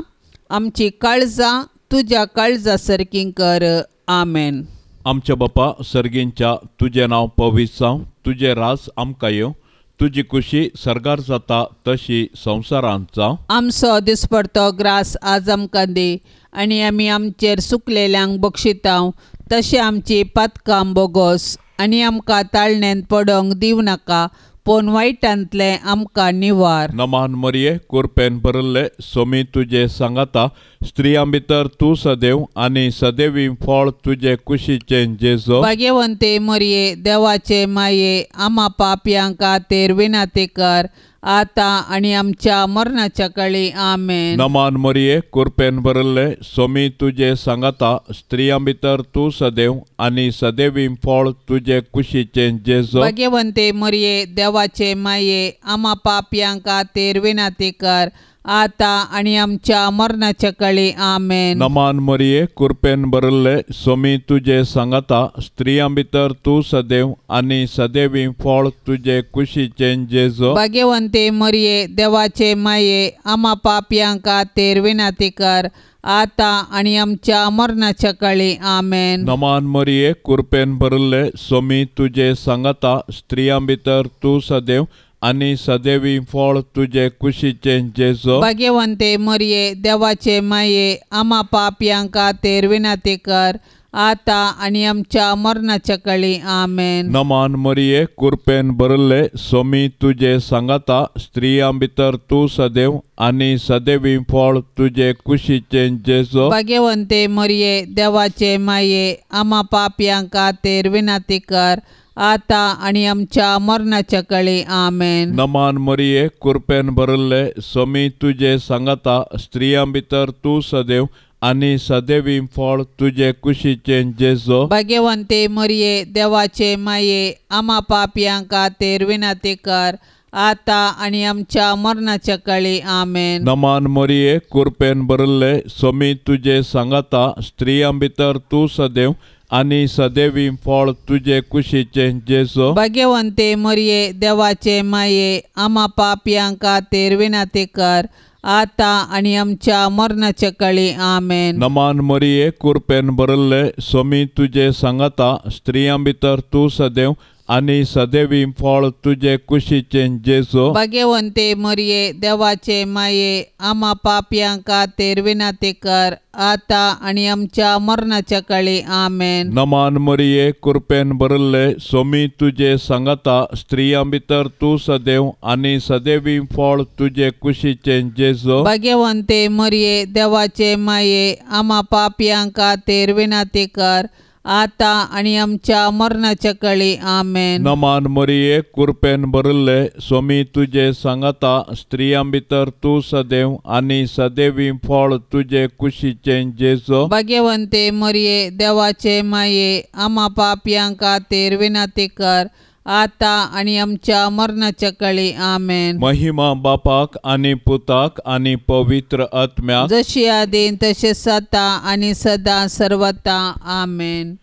आमची काळजां तुज्या काळजा सारकीं कर. आमेन. आमच्या बापा सर्गींच्या, तुजें नांव पवित्र जावं, तुजें राज आमकां येवं, तुजी कुशी सर्गार जाता तशी संवसारांत जावं. आमचो दिसपडतो ग्रास आज आमकां दी आनी आमी आमचेर सुकलेल्यांक बक्षितांव तशें आमची पातकां बोगोस आनी आमकां ताळण्यांत पडोंक दिवं नाका, पूण वायटांतलें आमकां निवार. नमान मरिये, कुरपेन भरिल्ले, सोमी तुजे सांगाता, स्त्रियां भितर तूं सदैव आनी सदैवी फळ तुजे कुशीचें जेजू. भाग्यवंते मरिये, देवाचे माये, आमा पापयां खातीर विनंती कर, आतां आनी आमच्या मरणाच्या काळी. आमेन. नमान मरिये, कृपेन भरिल्ले, सोमी तुजे सांगाता, स्त्रियां भितर तूं सदैव आनी सदैवी फळ तुजे कुशीचें जेजू. भाग्यवंते मरिये, देवाचे माये, आमा पापयां खातीर विनंती कर, आतां आनी आमच्या मरणाच्या काळी. आमेन. नमान मरिये, कृपेन भरिल्ले, सोमी तुजे सांगाता, स्त्रियां भितर तूं सदैव आनी सदैवी फळ तुजे कुशीचें जेजू. भाग्यवंते मरिये, देवाचे माये, आमा पापयां खातीर विनंती कर, आतां आनी आमच्या मरणाच्या काळी. आमेन. नमान मरिये, कृपेन भरिल्ले, सोमी तुजे सांगाता, स्त्रियां भितर तूं सदैव आनी सदैवी फळ तुजे कुशीचें जेजू. भाग्यवंते मरिये, देवाचे माये, आमा पापयां खातीर विनंती कर, आतां आनी आमच्या मरणाच्या काळी. आमेन. नमान मरिये, कृपेन भरिल्ले, सोमी तुजे सांगाता, स्त्रियां भितर तूं सदैव आनी सदैवी फळ तुजे कुशीचें जेजू. भाग्यवंते मरिये, देवाचे माये, आमा पापयां खातीर विनंती कर, आतां आनी आमच्या मरणाच्या काळी. आमेन. नमान मरिये, कृपेन भरिल्ले, सोमी तुजे सांगाता, स्त्रियां भितर तूं सदैव आनी सदैवी फळ तुजे कुशीचें जेजू. भाग्यवंते मरिये, देवाचे माये, आमा पापयां खातीर विनंती कर, आतां आनी आमच्या मरणाच्या काळी. आमेन. नमान मरिये, कृपेन भरिल्ले, सोमी तुजे सांगाता, स्त्रियां भितर तूं सदैव आनी सदैवी फळ तुजे कुशीचें जेजू. भाग्यवंते मरिये, देवाचे माये, आमा पापयां खातीर विनंती कर, आतां आनी आमच्या मरणाच्या काळी. आमेन. नमान मरिये, कृपेन भरिल्ले, सोमी तुजे सांगाता, स्त्रियां भितर तूं सदैव आनी सदैवी फळ तुजे कुशीचें जेजू. भाग्यवंते मरिये, देवाचे माये, आमा पापयां खातीर विनंती कर, आतां आनी आमच्या मरणाच्या काळी. आमेन. नमान मरिये, कृपेन भरिल्ले, सोमी तुजे सांगाता, स्त्रियां भितर तूं सदैव आनी सदैवी फळ तुजे कुशीचें जेजू. भाग्यवंते मरिये, देवाचे माये, आमा पापयां खातीर विनंती कर, आतां आनी आमच्या मरणाच्या काळी. आमेन. नमान मरिये, कृपेन भरिल्ले, सोमी तुजे सांगाता, स्त्रियां भितर तूं सदैव आनी सदैवी फळ तुजे कुशीचें जेजू. भाग्यवंते मरिये, देवाचे माये, आमा पापयां खातीर विनंती कर, आतां आनी आमच्या मरणाच्या काळी. आमेन. महिमा बापाक आनी पुताक आनी पवित्र आत्म्याक, जशी आदीं तशें आतां आनी सदां सर्वता. आमेन.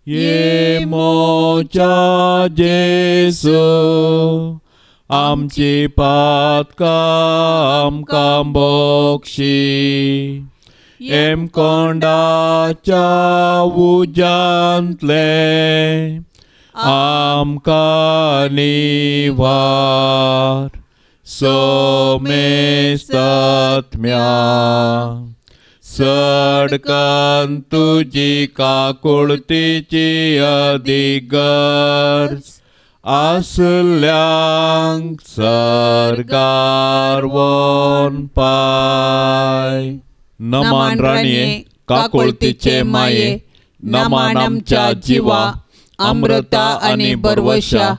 ये मोच्या जेजू, आमची पातकां आमकां बक्षी, हेमकोंडाच्या उज्यांतलें आमकां निवार, सोमेस्तात्म्या सडकन तुजी काकुळतीची अधिगर्ज आसल्यांक सर्गार वोन पाय. नमान राणये, काकुळतीचे माये, नमान आमच्या जिवा, अमृता आनी बरवशा,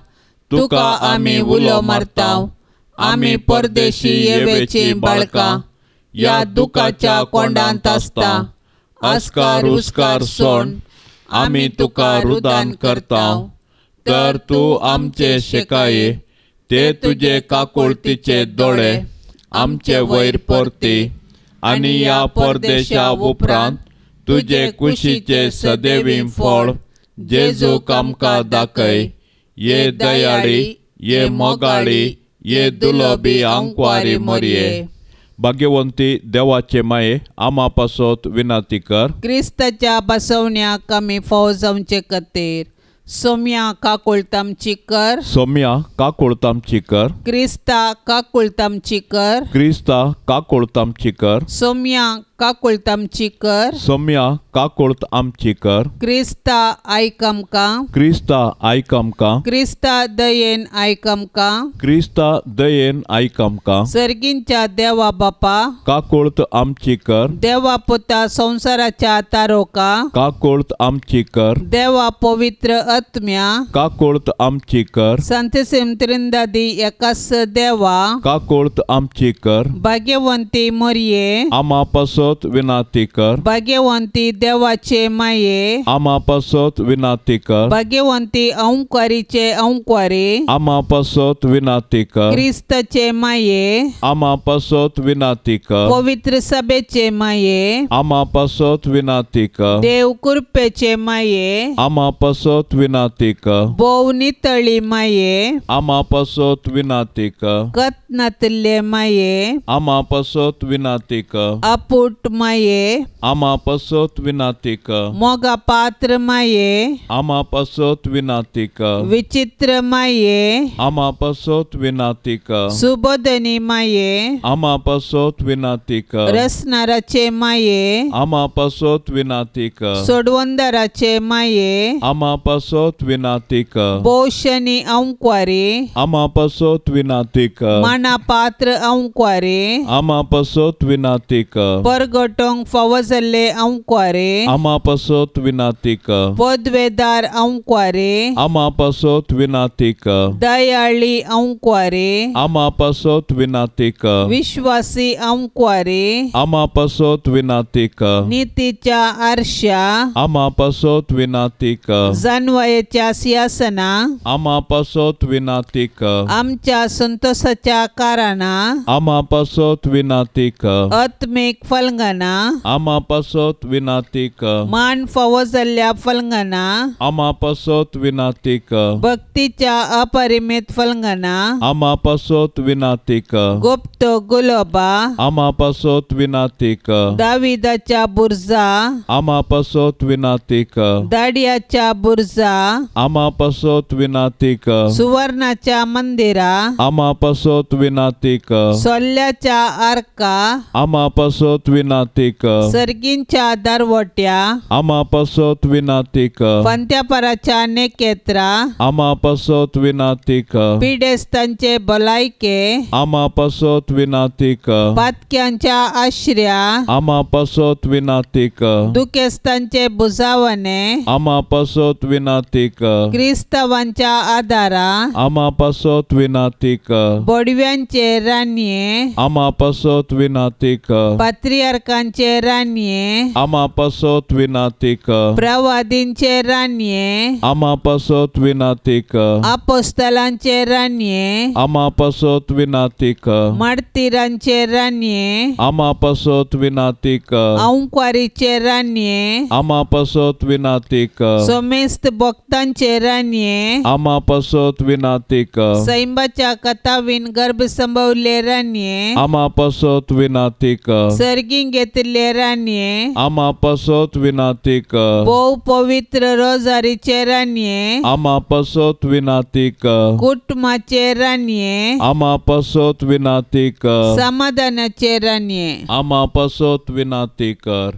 तुका आमी उलो मारता. आमी परदेशी येवेची बाळकां, ह्या दुखाच्या कोंडांत आसता. आस्कार उस्कार सोण आमी तुका रुदान करता, तर तूं आमचे शेकाये, ते तुजे काकुळतीचे दोळे आमचे वयर परती, आनी ह्या परदेशा उपरांत तुजे कुशीचे सदैवी फळ जेजूक आमकां दाखय. ये दयाळी, ये मोगाळी, ये दुलोबी आंकवारी मरिये, भाग्यवंती देवाचे माये, आमा पासत विनंती कर. क्रिस्ताच्या बसवण्याक आमी फाव जावचे खातीर सोम्या काकुळतामची कर. सोम्या काकुळतामची कर. क्रिस्ता काकुळतामची कर. क्रिस्ता काकुळतामची कर. सोम्या काकुळट आमची कर. सोम्या काकुळट आमची कर. क्रिस्ता आयक आमकां. क्रिस्ता आयक आमकां. क्रिस्ता दयेन आयक आमकां. क्रिस्ता दयेन आयक आमकां. सर्गींच्या देवा बापा काकुळट आमची कर. देवा पुता संवसाराच्या तारोका काकुळट आमची कर. देवा पवित्र आत्म्या काकुळट आमची कर. संतसिम त्रिंदादी एकास देवा काकुळट आमची कर. भाग्यवंती मरिये आमा पासत विनाती कर. भाग्यवंती देवाचे माये आमा पासत विनाती कर. भाग्यवंती अंकारीचे अंकारी आमा पासत विनाती कर. क्रिस्ताचे माये आमा पासत विनाती कर. पवित्र सभेचे माये आमा पासत विनाती कर. देव कृपेचे माये आमा पासत विनाती कर. भोव नितळी माये आमा पासत विनाती कर. कत नातिल्ले माये आमा पासत विनाती कर. अपूट माये आमा पासत विनाती कर. मोगा पात्र माये आमा पासत विनाती कर. विचित्र माये आमा पासत विनाती कर. सुबोधनी माये आमा पासत विनाती कर. रसनाराचे माये आमा पासत विनाती कर. सोडवंदराचे माये आमा पासत विनाती कर. भोवशनी अंक्वारी आमा पासत विनाती कर. माना पात्र अंक्वारी आमा पासत विनाती कर. परगटोंक फावो जाल्ले अंक्वारी आमा पासत विनाती कर. पदवेदार अंक्वारी आमा पासत विनाती कर. दयाळी अंक्वारी आमा पासत विनाती कर. विश्वासी अंक्वारी आमा पासत विनाती कर. नितीच्या आरशा आमा पासत विनाती कर. जानवायेच्या सिंहासना आमा पासत विनाती कर. आमच्या संतोषाच्या कारणां आमा पासत विनाती कर. आत्मीक फलंगना आमा पासत विनाती कर. मान फावो जाल्ल्या फलंगना आमा पासत विनाती कर. भक्तीच्या अपरिमित फलंगना आमा पासत विनाती कर. गुप्त गुलोबा आमा पासत विनाती कर. दाविदाच्या बुर्जा आमा पासत विनाती कर. दाडियाच्या बुर्जा आमा पासत विनाती कर. सुवर्णाच्या मंदिरा आमा पासत विनाती कर. सोल्ल्याच्या आर्का आमा पासत विनाती कर. सर्गींच्या दरवट्या आमा पासत विनाती कर. पंत्यापराच्या नेकेत्रा आमा पासत विनाती कर. पिडेस्तांचे भलायके आमा पासत विनाती कर. पातक्यांच्या आश्र्या आमा पासत विनाती कर. दुखेस्तांचे बुजावणे आमा पासत विनाती कर. क्रिस्तावांच्या आदारा आमा पासत विनाती कर. बोडव्यांचे रानये आमा पासत विनाती कर. पात्रियार्कांचे रानये आमा पासत विनाती कर. प्रवादींचे रानये आमा पासत विनाती कर. अपोस्तलांचे रानये आमा पासत विनाती कर. मार्तीरांचे रानये आमा पासत विनाती कर. अंक्वारीचे रानये आमा पासत विनाती कर. समेस्त भक्तांचे रानये आमा पासत विनाती कर. सैंबाच्या कथावीन गर्भ संभवले रानये आमा पासत विनाती कर. सर्गीं घेतिल्ले रानये आमा पासत विनाती कर. भोव पवित्र रोजारीचे रानये आमा पासत विनाती कर. कुटुंबाचे रानये आमा पासत विनाती कर. समाधानाचे रानये आमा पासत विनाती कर.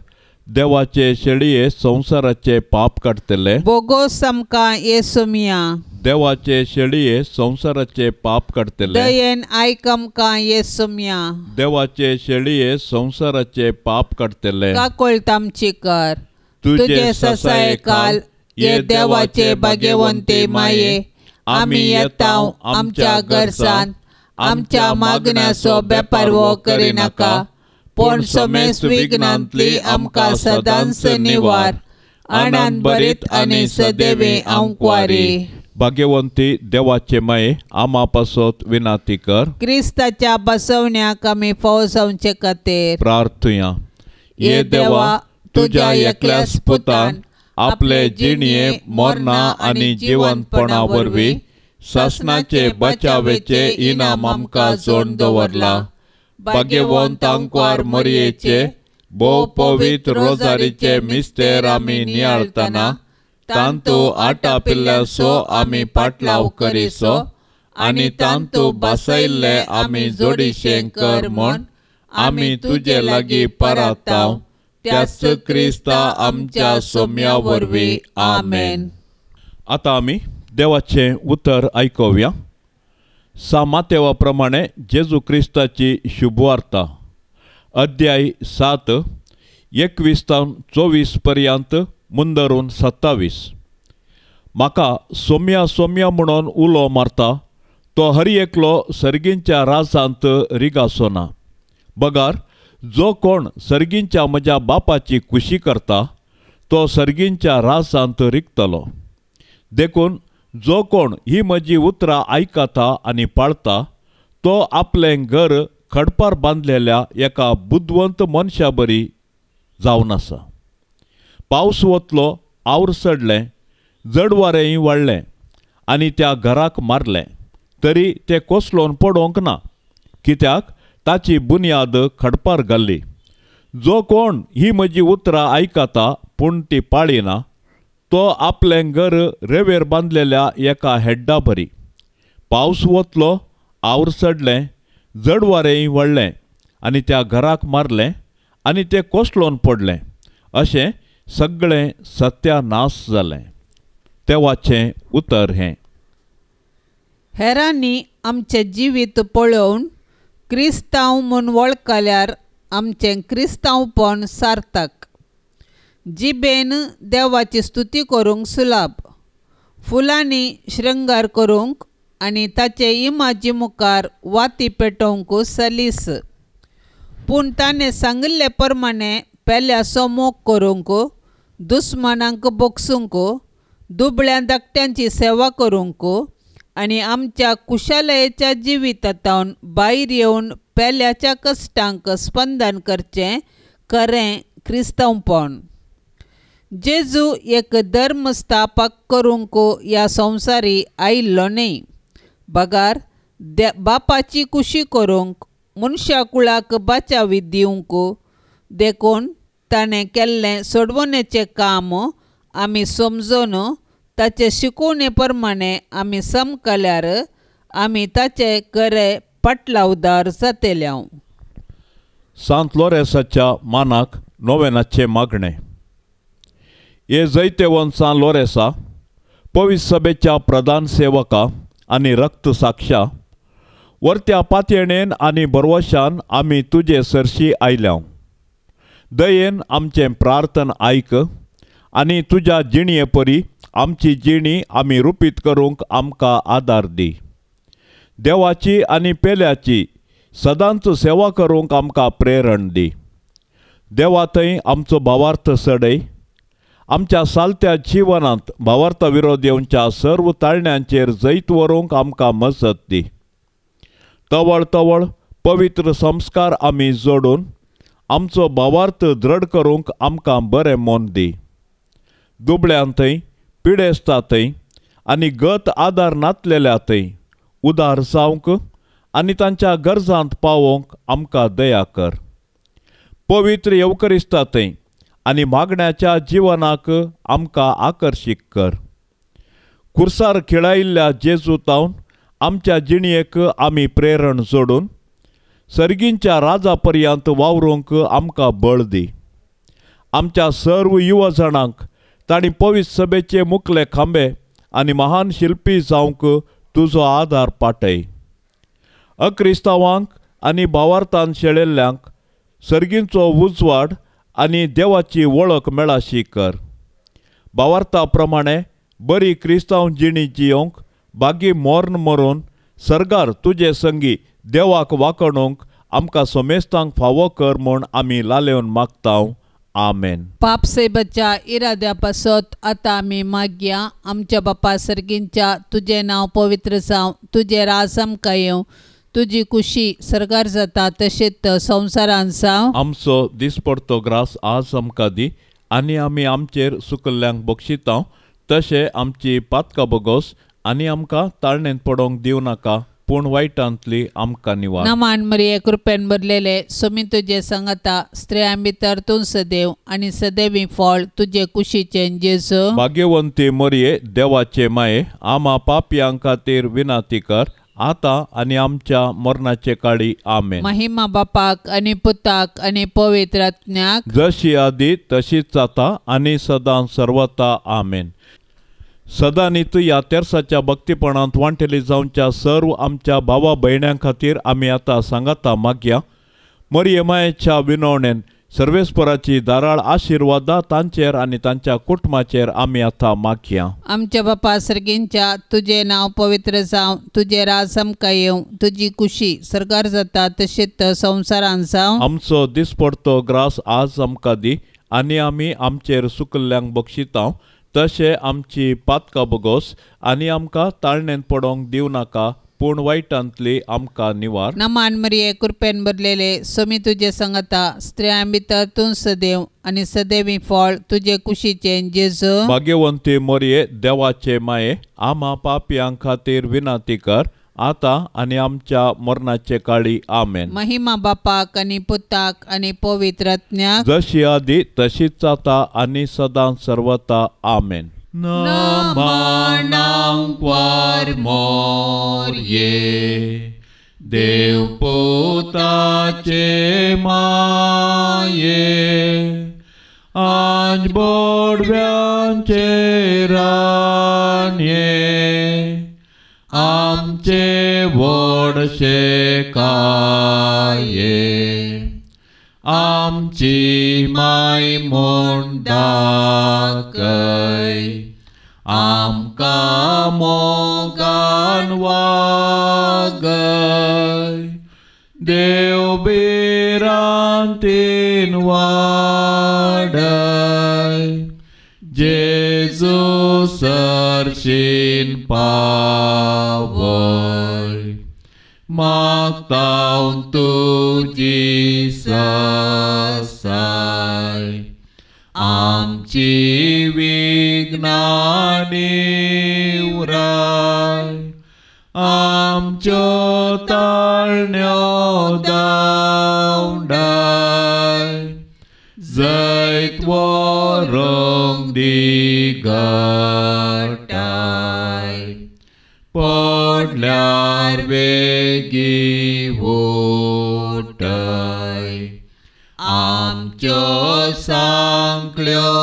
देवाचे शेळये संवसाराचे पाप काडटले बोगोस आमकां येसुमिया. देवाचे शेळये संवसाराचे पाप काडटले दयेन आयक आमकां येसुमिया. देवाचे शेळये संवसाराचे पाप काडटले काकुळट आमची कर. तुजे ससाये काल ये देवाचे भाग्यवंते माये आमी येता आमच्या गरजान आमच्या मागण्याचो बेपारवो करिनाका पूण समेस्त विघ्नांतली आमकां सदांच निवार. आनंद भरीत आनी सदैवी आंकवारी. भाग्यवंती देवाचे माये आमा पासत विनाती कर. क्रिस्ताच्या बसवण्याक आमी फावो जावचे खातीर प्रार्थुया. ये देवा तुज्या एकल्याच पुतान आपले जिणये मरणा आनी जिवंतपणा वरवीं सासणाचे बचावेचे इनाम आमकां जोड दवरला. भाग्यवंत आंकवार मरियेचे भोव पवित्र रोजारीचे मिस्तेर आमी नियाळतना तांतू आटापिल्ल्याचो आमी पाटलाव करिसो आनी तांतू बसयल्ले आमी जोडीशें कर म्हूण आमी तुजे लागीं परताव त्याच क्रिस्ता आमच्या सोम्या वरवीं. आमेन. आतां आमी देवाचें उतर आयकुया. सा मातेवा प्रमाणे जेजू क्रिस्ताची शुभवार्ता अध्याय 7 21 24 पर्यंत मुंदरून 27. म्हाका सोम्या सोम्या म्हणून उलो मारता तो हर एकलो सर्गींच्या राजांत रिगासो ना, बगार जो कोण सर्गींच्या म्हज्या बापाची खुशी करता तो सर्गींच्या राजांत रिगतलो. देखून जो कोण ही म्हजी उतरां आयकता आनी पाळता तो आपलें घर खडपार बांदलेल्या एका बुदवंत मनशा बरी जावन आसा. पावस वतलो, our चडलें, जड वारेंय वाडलें आनी त्या घराक मारलें, तरी तें कोसळोन पडोवंक ना, कित्याक ताची बुन्याद खडपार घाल्ली. जो कोण ही म्हजी उतरां आयकता पूण ती पाळिना तो आपलें घर रेवेर बांदलेल्या एका हेड्डा बरी. पावस वतलो, our चडलें, जड वारेंय वाडलें आनी त्या घराक मारलें आनी तें कोसळोन पडलें. अशें सगळें सत्यानाश जालें. देवाचें उतर हें. हेरांनी आमचें जिवीत पळोवन क्रिस्तांव म्हूण वळखल्यार आमचें क्रिस्तांवपण सार्थक. जिबेन देवाची स्तुती करूंक सुलाभ, फुलांनी शृंगार करूंक आनी ताचे इमाजी मुखार वाती पेटोवंक सलीस. पूण ताणें सांगिल्ले प्रमाणे पेल्याचो मोग करूंक, दुस्मानांक बोगसूंक, दुबळ्या धाकट्यांची सेवा करूंक आनी आमच्या कुशालयेच्या जिवितांतल्यान भायर येवन पेल्याच्या कश्टांक स्पंदन करचें खरें क्रिस्तांवपण. जेजू एक धर्म स्थापक करूंक ह्या संवसारी आयिल्लो न्हय, बगार बापाची खुशी करूंक, मनशा कुळाक बाचावी दिवंक. देखून ताणें केल्लें सोडवणेचें काम आमी समजून ताचे शिकोवणे प्रमाणे आमी समकल्यार आमी ताचे खरे पाटलावदार जातले. सांत लोरेसाच्या मानाक नोवेनाचें मागणें. हे जैतेवंत सांत लोरेसा, पवित्र सभेच्या प्रधान सेवका आनी रक्त साक्षा, वरत्या पातयेणेन आनी भरवशान आमी तुजे सरशी आयल्या. दयेन आमचें प्रार्थन आयक आनी तुज्या जिणये परी आमची जिणी आमी रुपीत करूंक आमकां आदार दी. देवाची आनी पेल्याची सदांच सेवा करूंक आमकां प्रेरण दी. देवा थंय आमचो भावार्थ सडय. आमच्या सालत्या जिवनांत भावार्था विरोध येवच्या सर्व ताळण्यांचेर जैत व्हरूंक आमकां मजत दी. तवळ तवळ पवित्र संस्कार आमी जोडून आमचो भावार्थ दृढ करूंक आमकां बरें मन दी. दुबळ्यां थंय, पिडेस्ता थंय आनी गत आदार नातलेल्या थंय उदार जावंक आनी तांच्या गरजांत पावोवंक आमकां दया कर. पवित्र येवकरिस्ता थंय आनी मागण्याच्या जिवनाक आमकां आकर्शीत कर. खुर्सार खेळायिल्ल्या जेजू तावन आमच्या जिणयेक आमी प्रेरण जोडून सर्गींच्या राजा पर्यंत वावरूंक आमकां बळ दी. आमच्या सर्व युवा जाणांक तांणी पवित्र सभेचे मुखले खांबे आनी महान शिल्पी जावंक तुजो आदार पाटय. अक्रिस्तांवांक आनी भावार्थान शेळेल्ल्यांक सर्गींचो उजवाड आनी देवाची वळख मेळाशी कर. भावार्था प्रमाणे बरी क्रिस्तांव जिणी जियोंक बागी मोर्न मरून सरगार तुजे संगी देवाक वाकणूंक आमकां समेस्तांक फावो कर म्हूण आमी लालेवन मागता. आमेन. पाप सेबच्या इराद्या पासत आतां आमी मागया. आमच्या बापा सर्गींच्या, तुजें नांव पवित्र जावं, तुजें राज आमकां येवं, तुजी खुशी सरगार जाता तशेंच संवसारान जावं. आमचो दिसपडतो ग्रास आज आमकां दी आनी आमी आमचेर सुकल्ल्यांक बक्षिता तशें आमची पातकां बोगोस आनी आमकां ताळणेंत पडोवंक दिवं नाका, पूण वायटांतली आमकां निवार. नमान मरिये, कृपेन भरलेले, सोमी तुजे संगता, स्त्रियां भितर तूं सदैव आनी सदैवी फळ तुजे कुशीचें जेजू. भाग्यवंती मरिये, देवाचे माये, आमा पापयां खातीर विनंती कर, आतां आनी आमच्या मरणाचे काळी. आमेन. महिमा बापाक आनी पुताक आनी पवित्र आत्म्याक, जशी आदी तशीच आतां आनी सदां सर्वता. आमेन. सदांनी तुया तेर्साच्या भक्तीपणांत वांटेली जावच्या सर्व आमच्या भावा भयण्यां खातीर आमी आतां सांगाता मागया. मरिये मायेच्या विनवणेन सर्वेस्पराची धाराळ आशिर्वादा तांचेर आनी तांच्या कुटुंबाचेर आमी आतां मागया. आमच्या बापा सर्गींच्या, तुजें नांव पवित्र जावं, तुजें राज आमकां येवं, तुजी कुशी सर्गार जाता तशीच संवसारांत जावं. आमचो दिसपडतो ग्रास आज आमकां दी आनी आमी आमचेर सुकल्ल्यांक बक्षितांव तशें आमची पातकां बगोस आनी आमकां ताळणेंत पडोवंक दिवं नाका, पूण वायटांतली आमकां निवार. नमान मरिये, कृपेन भरलेले, स्वामी तुजे संगता, स्त्रियां भितर तूं सदैव आनी सदैवी फळ तुजे कुशीचें जेजू. भाग्यवंती मरिये, देवाचे माये, आमा पापयां खातीर विनंती कर आतां आनी आमच्या मरणाचे काळी. आमेन. महिमा बापाक आनी पुताक आनी पवित्र आत्म्याक, जशी आदी तशीच आतां आनी सदां सर्वता. आमेन. नमनांक्वार मोरये, देवपुताचे माये, आज बोडव्यांचे रानये, आमचे व्हडशे काये, आमची माय म्हूण दाखय, आमकां मोगान वागय, देव भिरांतीन वाडय, जेजू सरशीन पावय, मागतां तुजी ससाय, आमची विघ्नां निवराय, आमच्यो ताळण्यो दावडाय, जैत व्हरूंक दिगटाय, पडल्यार वेगीं उठय, आमच्यो सांकळ्यो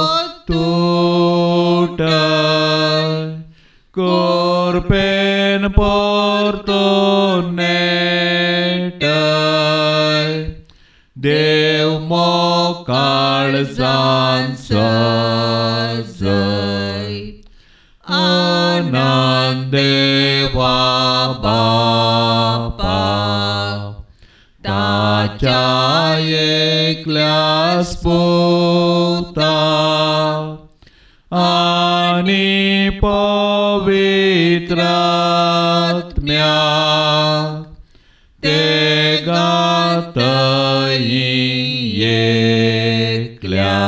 तुटय, कोरपेन परतून नेटय, देव मोकाळजान सजय, आनंद देवा बापा, ताच्या एकल्या पुता आनी पवित्र आत्म्या, ते गातय एकल्या.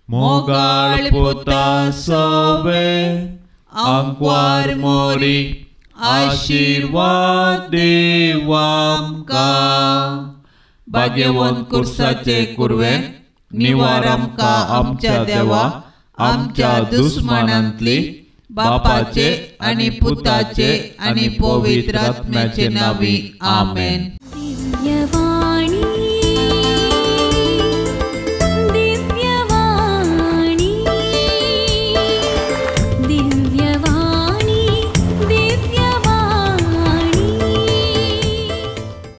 मोगाळ पुता सवे आंकवार मोरी, आशिर्वाद देव आमकां, भाग्यवंत कुर्साचे कुरवे निवार आमकां आमच्या देवा, आमच्या दुस्मानांतली, बापाचे आनी पुताचे आनी पवित्र आत्म्याचे नांवी. आमेन.